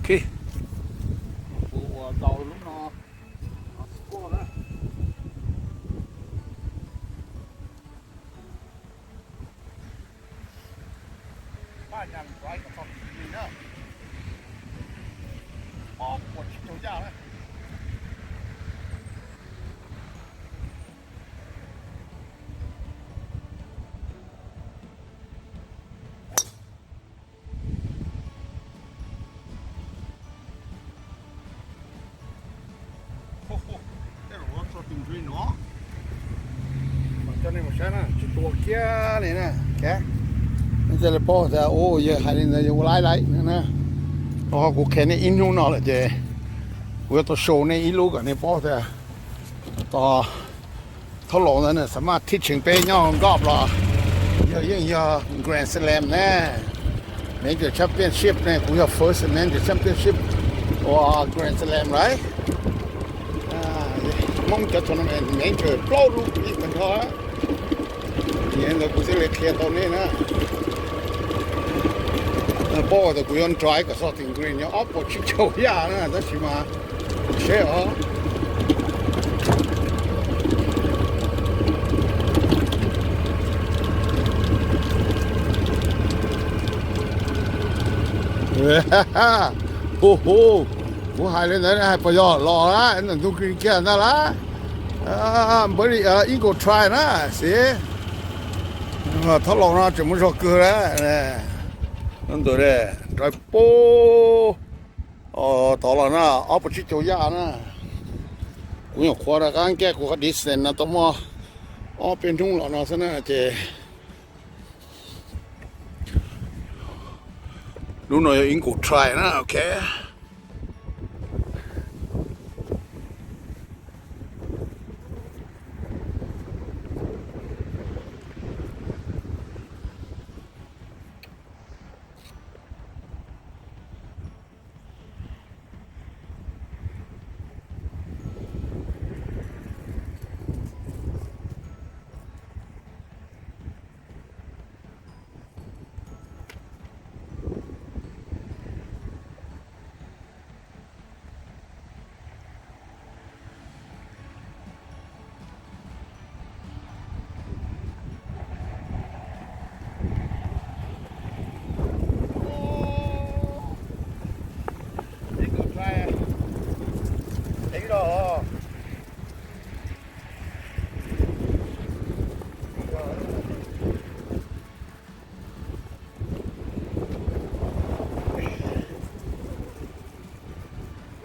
Ok. Kuv ua tau lub no, no squat na. Pab nyas rov ib kom txog tus li na. Ob puas tsib caug yaj na. Coj nej mus saib na, tsis tuag kiag li na. Nej thiaj li paub tias, u, yawg hais li ntawd yog ua laib laib na. Ho kuv qhia nej ib hnub no lawm ces kuv yuav tau show nej ib lub kom nej paub tias tos thaub laus ntawd nws xam maj thib tseem peb nyob golf los yog yeej yog Grand Slam ne. Major Championship ne, kuv yog first Major Championship ua Grand Slam lawm. Hmoob cov tournament major plaub lub ib tag nrho. Yog li ntawd kuv thiaj li qhia tau nej na. Paub tias kuv yuav drive kom txog tim green yog ob puas tsib caug yaj na, tab sis mas seb os. Hu hu, kuv hais li ntawd hais puas yog los lawm, ntawm ntug green kiag ntag lawm. Npawg li ib nkaus try na, xij. Thaub laus no tseem muaj zog kawg lawm. Ntawm drive pub tod los na, ob puas tsib caug yaj na. Kuv nyuam qhuav rov qab nkiag kuv qhov distance no tau muaj ob peb hnub los no xwb na ces lub no yog ib nkaus try na, ok.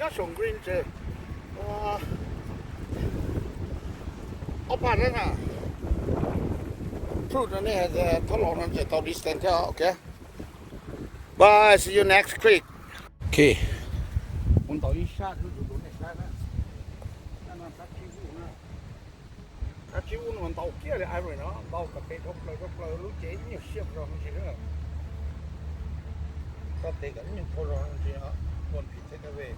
Nyob saum green ces ob phav thiab na. Proof rau nej hais tias thaub laus no ces tau distance thiab, ok. Bye, see you next clip. Ok. Kuv ntaus ib sab rau nej saib na. Tab sis ub no ntaus kiag li iron no, ntaus kom tes dhau plaws dhau plaws lub cev ib nyuag siab zog me ntsis na. Koj tes kom ib nyuag dhau zog me ntsis, ua phim thiab kab ve.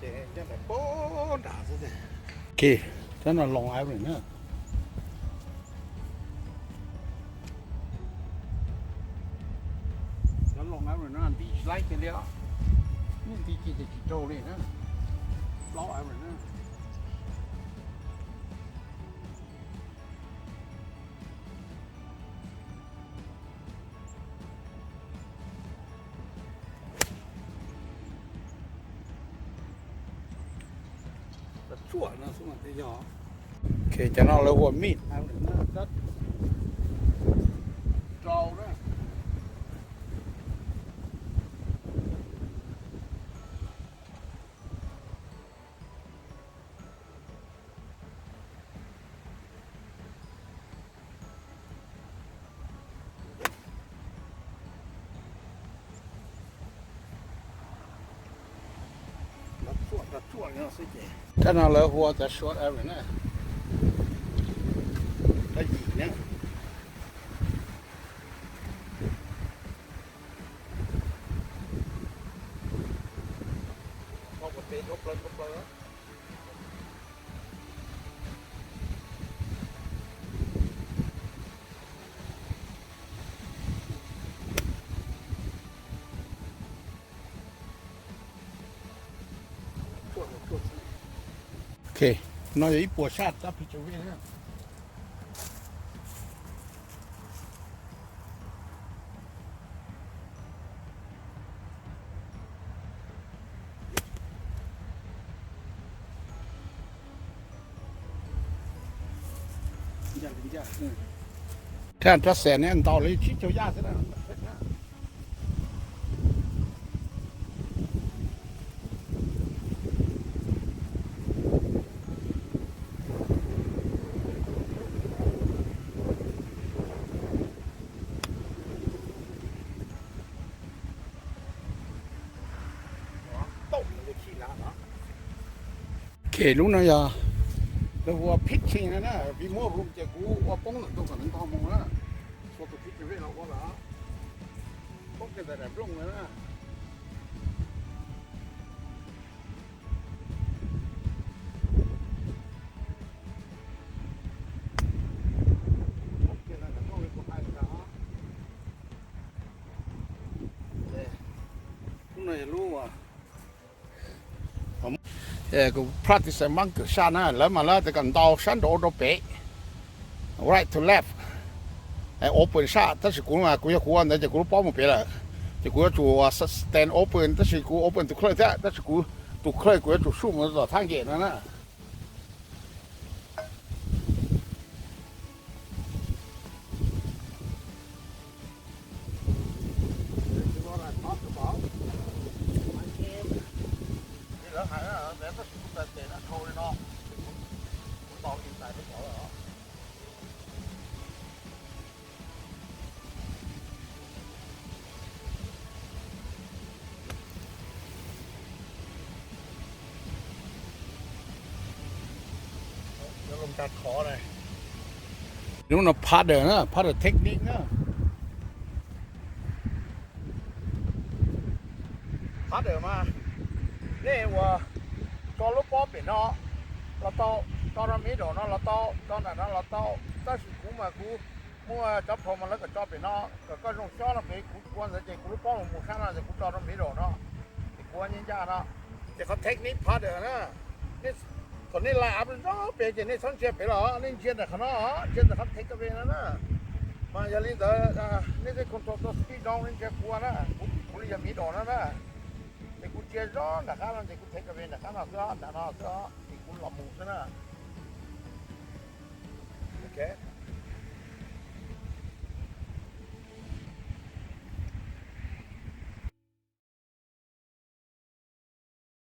Ces nyob nram pob nram xwb. Ok, cov no long iron na. Cov long iron no nti tsis laib kiag li os. Nti ci ces tsis raug li na. Plaub iron na. Tsuam no xwb mas thiaj yog. Ok, cov no lawv hu ua mid. Rau na. Rab no lawv hu ua cov short iron na. Rab yim na. Ntaus kom tes dhau plaws dhau plaws. No yog ib puas sab tab phi tsav vej na. Thaj rab xees ne ntau li tsib caug yaj xwb na. Lub no yog lawv hu ua pitching na, vim muab rum ces kuv ua poob ntawm ntug kom nws nto mus na. Xuas tus phib tis vej los ua lawm, poob kiag ntawm daim nplooj na. Lub no yog lub kuv practice mab kawm sab na, lawv mas lawv tias kom ntaus sab nraud rau pem, right to left, open sab, tab sis kuv mas kuv yog kuv ua ntawd ces kuv lub pob mus pem lawm, ces kuv yuav tsum stand open, tab sis kuv open tus clay thiab, tab sis kuv tus clay kuv yuav tsum sub mus tom thab nkem no na. Lub no putter na, putter technique na. Putter mas nej ua tso lub pob pem no los tau, tso rau middle no los tau, tso nram no los tau, tab sis kuv mas kuv muaj cov pro mas lawv kom tso pem no kom koj zoo xyob no pem, kuv ua ntawd ces kuv lub pob mus mus sab no ces kuv tso rau middle no, ces kuv ua nyij ncaj no. Ces qhov technique putter na, thaum nej line up zoo pem ces nej txhob ntsia pem los, nej ntsia ntawm qhov no, ntsia ntawm qhov thev kab ve no na. Mas yog li ntawd nej thiaj control tau speed zoo, nej ntsia kuv na, kuv, kuv li yog middle no na. Ces kuv ntsia zoo nram qab no ces kuv thev kab ve nram qab no xwb, nram no xwb, ces kuv los mus xwb na. Ok.